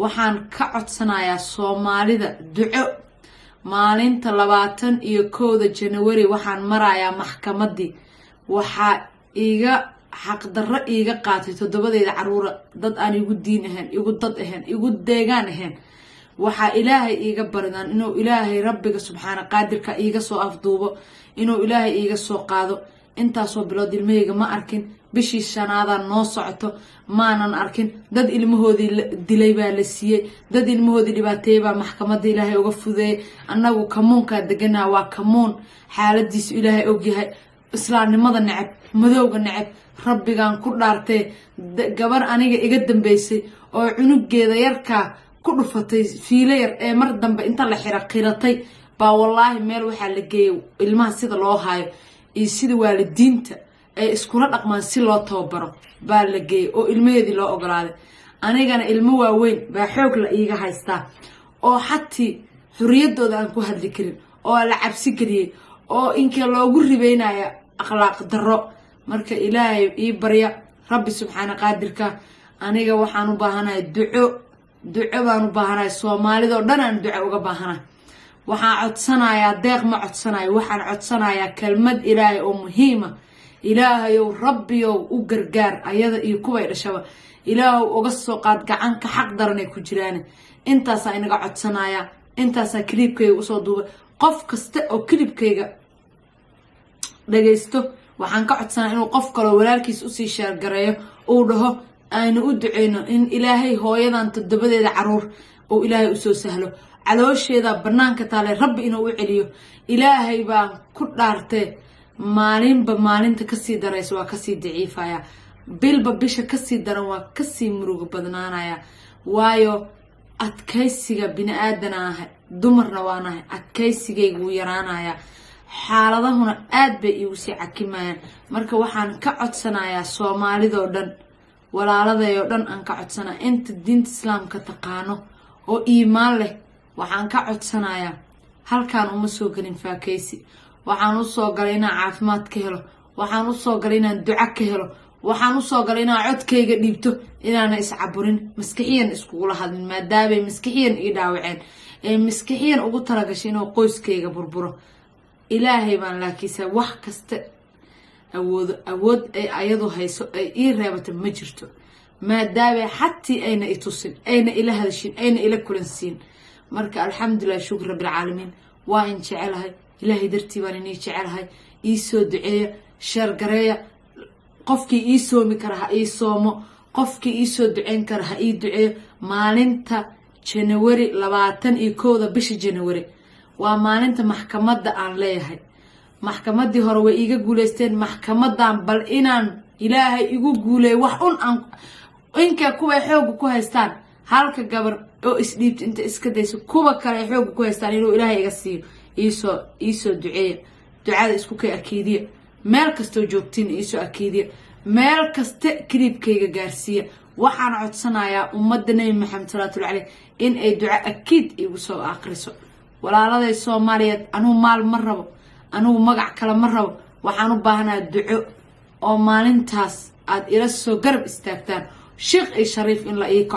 Waxaan ka codsanayaa Soomaalida duco. Maalinta 21-da January waxaan marayaa maxkamadii. Waxaa iiga xaqdarro iiga qaatay toddobadeyda caruura dad aan igu diin ahayn, igu dad ahayn, igu deegaan ahayn. Waxaa Ilaahay iiga baridaan inuu Ilaahay, Rabbiga subxaana qaadirka, iiga soo afduubo, inuu Ilaahay iiga soo qaado. Intaasoo bilood ilmahayga ma arkin. Bishii shanaadaa noo socoto maanan arkin. Dad ilmahoodii dilay baa la siiyey, dad ilmahoodii dhibaateeyey baa maxkamadda Ilaahay uga fudeeyey. Annagu kamuunkaa deganaa, waa kamuun xaaladiisu Ilaahay ogyahay, islaamnimada neceb, madowga neceb. Rabbigaan ku dhaartee, gabar aniga iga dambeysay oo cunugeeda yarkaa ku dhufatay fiilo yar ee mar dambe inta la xira qiratay baa, wallaahi, meel waxaa la geeyay ilmaha sida loo haayo iyo sida waalidiinta ay iskula dhaqmaan si loo tababaro baa la geeyay oo ilmaheedii loo ogolaaday. Anigana ilmo waaweyn baa xoog la iiga haystaa oo xatii xorriyaddooda aan ku hadli karin oo la cabsi geliyey oo inkee loogu ribeynaya akhlaaq darro. Marka Ilaahay ii barya, Rabbi subxaana qaadirka. Aniga waxaan u baahanahay duco, duco baan u baahanahay. Soomaalidoo dhan aan duco uga baahanahay. Waxaan codsanayaa, deeq ma codsanayo, waxaan codsanayaa kelmad Ilaahay oo muhiima. Ilaahayow, Rabbiyow, u gargaar ayada iyo kuway dhashaba. Ilaahow, uga soo qaad gacanka xaq daranay ku jiraan. Intaasaa inaga codsanayaa, intaasaa clipkayga usoo duubay. Qof kasta oo clipkayga dhagaysto waxaan ka codsanaya inuu qof kaloo walaalkiis usii share gareeyo, uu dhaho aynu u duceyno in Ilaahay hooyadan toddobadeeda caruur uu Ilaahay usoo sahlo, caloosheeda banaanka taale Rabbi inuu u celiyo. Ilaahay baan ku dhaartee, maalinba maalinta kasii daraysa waa kasii daciifaya, bilba bisha kasii daran waa kasii murugo badnaanaya. Waayo, adkaysiga bini aadana ahay, dumarna waanahay, adkaysigayga wuu yaraanaya, xaaladahuna aad bay iigu sii cakimayaan. Marka waxaan ka codsanayaa Soomaalidoo dhan, walaaladayoo dhan aan ka codsanaya, inta diinta Islaamka taqaano oo iimaan leh, waxaan ka codsanayaa. Halkaan uma soo gelin faakeysi. Waxaan usoo galay inaan caafimaad ka helo, waxaan usoo galay inaan duco ka helo, waxaan usoo galay inaan codkayga dhiibto, inaana iscaburin, maskixiyan iskugula hadlin, maadaamay maskixiyan ii dhaawaceen ee maskixiyan ugu talagashay inuu qoyskayga burburo. Ilaahay baan laakiinse wax kasta awoodo. Awood ay ayadu hayso ay ii reebata ma jirto, maadaama xatii ayna i tusin, ayna ila hadashin, ayna ila kulansiin. Marka alxamdulilah, shukr rabbilcaalamiin. Waa in jecelahay, Ilaahay dartii baan inii jecelahay. Iisoo duceeya, share gareeya. Qofkii ii soomi kara ha ii soomo, qofkii iisoo duceyn kara ha ii duceeyo. Maalinta January 21-da bisha January waa maalinta maxkamadda aan leeyahay. Maxkamaddii hore way iiga guuleysteen, maxkamadan bal inaan Ilaahay igu guuleey wax un aan inka kuway xooga ku haystaan, halka gabar oo isdhiibta inta iska dayso, kuwa kale ay xooga ku haystaan inuu Ilaahay iga siiyo. Iisoo duceeya, ducada isku kay akiidiya. Meel kastoo joogtiin iisoo akiidiya, meel kasta clipkayga gaarsiiya. Waxaan codsanayaa ummadda Nebi Maxamed salawaatullahi caleyh in ay duco akiid igu soo aqriso. Walaaladay Soomaaliyeed, anugu maal ma rabo, anugu magac kale ma rabo. Waxaan u baahanaha duco oo maalintaas aad ila soo garab istaagtaan, sheekh iyo shariif in la ii kaco.